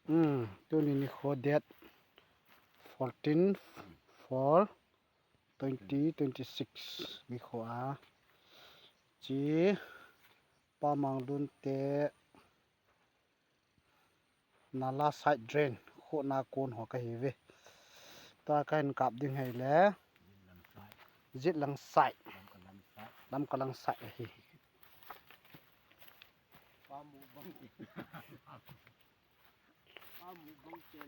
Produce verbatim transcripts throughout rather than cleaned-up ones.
Hmm, tuni ni khuo date fourteen four twenty twenty-six ni khuo a. Chi Pa Manglun te nala side drain khuona kuon haw ka hi ve. Ta ka hin kap ding hei le. Zit lang side. Lam ka lang side hi.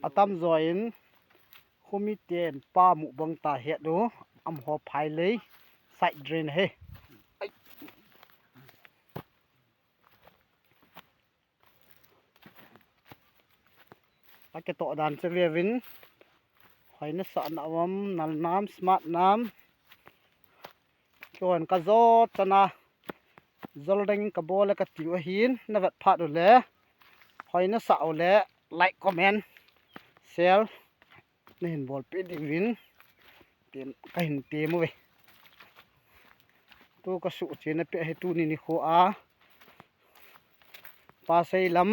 A tam zaw in, khumi ten pa mu bang ta het u, am haw phai lei, side drain he. Ai. A ke to dan che ve vin, hoi na sa na wam, nal nam, smart nam. Chuan ka zawt chana, zol deng ka bawl a ka tiu a hin, na vet phat u le, hoi na sa u le, like, comment, share, na hin bawl pe di vin, tem, ka hin tem u ve. Tu ka su che na pe he tuni ni khuo a. Pa Seilam,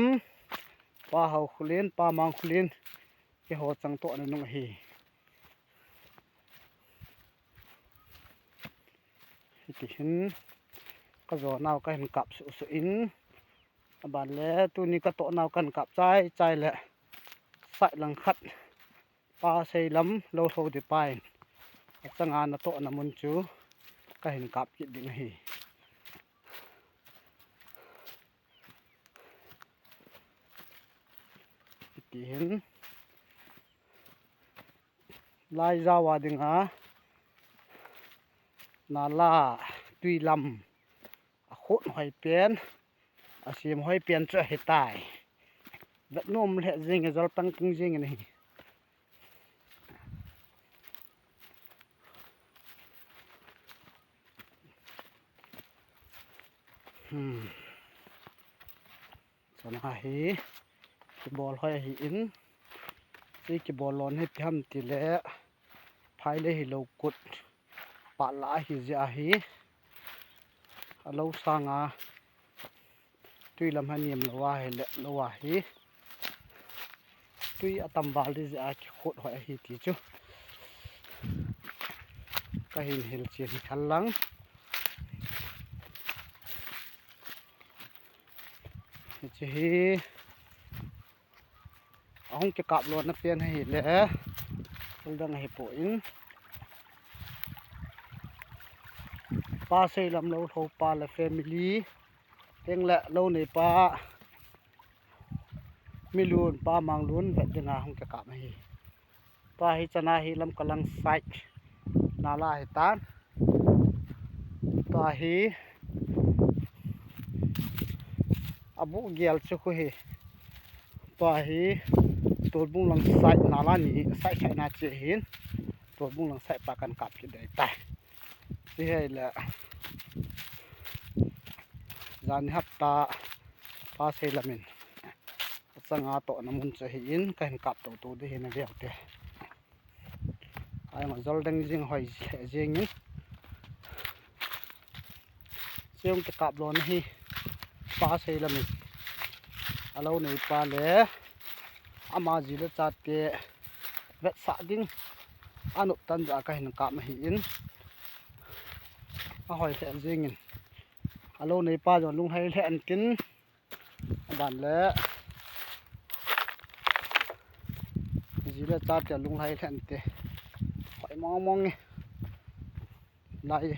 Pa Haukhulin, Pa Mangkhulin, ke haw chang to na nung hi. Hiti hin ka zaw nau ka hin kap su su in, a ban le tuni ka to nau kan kap chai chai le, side lang khat Pa Seilam lo hlo di pain, a changa na to na mun chu ka hin kap kit ding hi. Hiti hin lai zawa dinga nala tui lam a khut hoi pen, a sim hoi pen chu a hi tai. Vet nuom le zing e, zol pang pung zing e ni. Hmm. Chana hi, ki bawl hoi hi in, ki, ki bawl lon hi pi ham ti le, phai le hi lo kut, pa la hi zia hi, a lo sanga, tui lam ha niam lo a hi le, lo a hi, tui a tam val di zia ki khut hoi hi ti chu. Ka hin hil chin hi khal lang. Hi chi hi. A hung ke kap lo na pian hi le. Ul dang hi po in. Pa Seilam lo hlo pa le family. Teng le lo nei pa. Milun pa Manglun vet dinga hung ke kap hi. Tua hi chana hi lam ka lang side nala hi tan. Tua hi a bu gial chu khu hi. Tua hi Tuolbung lang side nala ni side side na che hin. Tuolbung lang side pa kan kap hi dai ta. Chi hei le. Zan hap ta Pa Seilamin. A changa to na mun chu hi in ka hin kap to to di hi na viau te. Ai ma zol deng zing hoi zing in. Siung ke kap lo na hi Pa Seilamin. A lo nei pa le. Ama zi le chate. Vet sa ding. A nup tan za ka hin kap na hi in. A hoi le zing in. A lo nei pa zon lung hei le an tin. A ban le. Zi le chate lung hei le an te. Hoi mong mong ni. Lai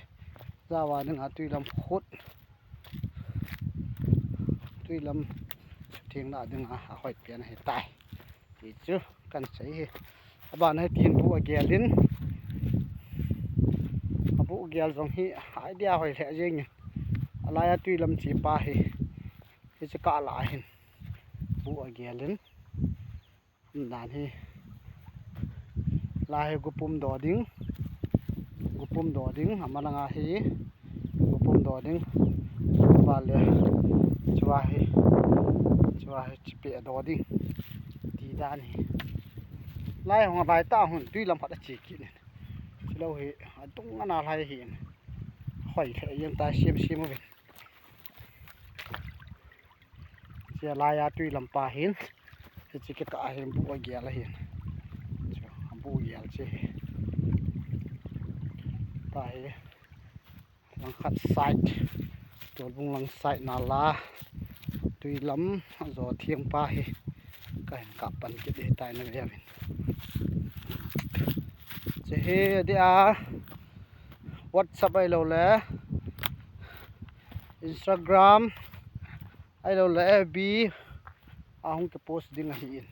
zawa dinga tui lam khut. Tui lam thing na dinga a hoi pian hi tai. Ti chu kan sei hi. A ban hei tin bu a gial in. A bu gial zong hi idea hoi le zing in. A laia tui lam chi pa hi. Hi chu ka la hin. Bu a gial in. Dan hi. Lai hi gupum do ding. Gupum do ding. A malanga hi. Gupum do ding. Ba le. Chua hi. Chua hi chipe do ding. Ti dan hi. Lai hong lai ta hun tui lam khat a chi ki ni. Chi lo hi. A tung ana lai hi. Hoi le yen ta sim sim u vin. Chia laia tui lam pa hin. Chi ke ka hin bu a gial a hin. Chu, a bu gial chi hi. Ta hi. Langkhat side. Tuolbung lang side na la. Tui lam a zo thiang pa hi. Ka hin kap pan kit hi tai na ve vin. Chi hi a dia. WhatsApp ei lo le. Instagram. Ei lo le F B. A hung ke post ding a hi in.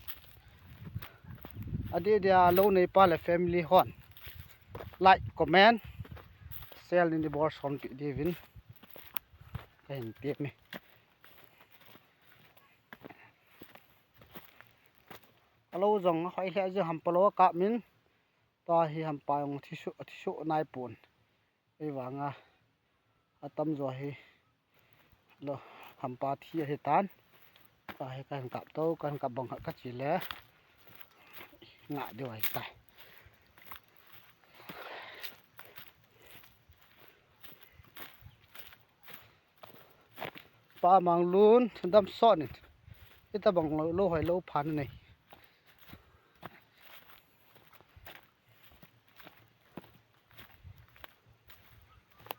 A dia dia lo nei pa le family hon. Like, comment, share ni ni bor son pi di vin. Ka hin ti mi. A lo zong hoi le zu hampa lo ka min. Ta hi hampa yong thi su, thi su nai pun. Ei vanga. A tam zo hi. Lo, hampa thi a hi tan. Ta hi kan kap to, kan kap bang ka chi le. Nga de wai ta. Pa mang lun, dam so ni. Ita bang lo, lo hoi lo phan nei.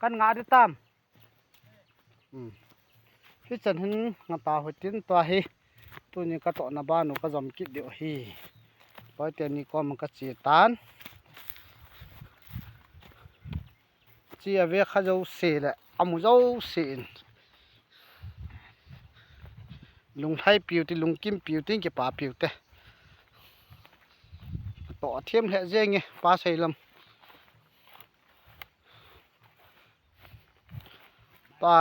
Kan nga de tam. Hmm. Hi chan hin nga ta hoi tin tua hi. Tuni ka to na ba nu ka zom kit de hi. Poi te ni ko man ka chi tan. Chi a ve kha zo se le, a mu zo se in. Lung hlai piu ti, lung kim piu ti, ki pa piu te. To a thiam hle zeng e, pa sei lam. Pa,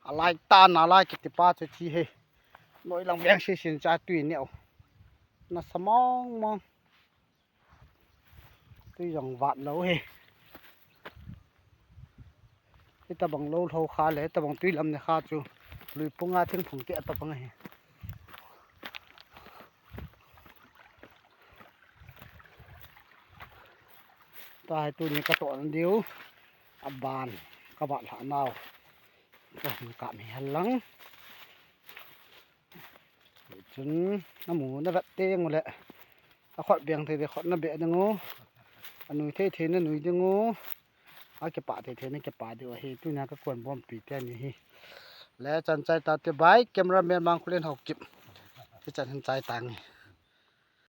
a lai ta na lai ki ti pa chu thi he. Noi lang veng si sin cha tui neu. Na sa mong mong. Tui zong vat lo hi. Hi ta bang lo lo kha le, ta bang tui lam ne kha chu. Lui punga thing phung te ta bang hi. Ta hai tuni ka to an diu. A ban ka vat hla nau. Ka hin ka mi hal lang. Chun a mu na vat te ngu le. A khot beng thei de khot na be ding u. A nui thei thei na nui ding u. A ke pa thei thei na ke pa ding u hi. Tuna ka kuon bom pi te ni hi. Le chan chai ta te bai cameraman Mangkhulen Haokip. Hi chan hin chai ta ngi.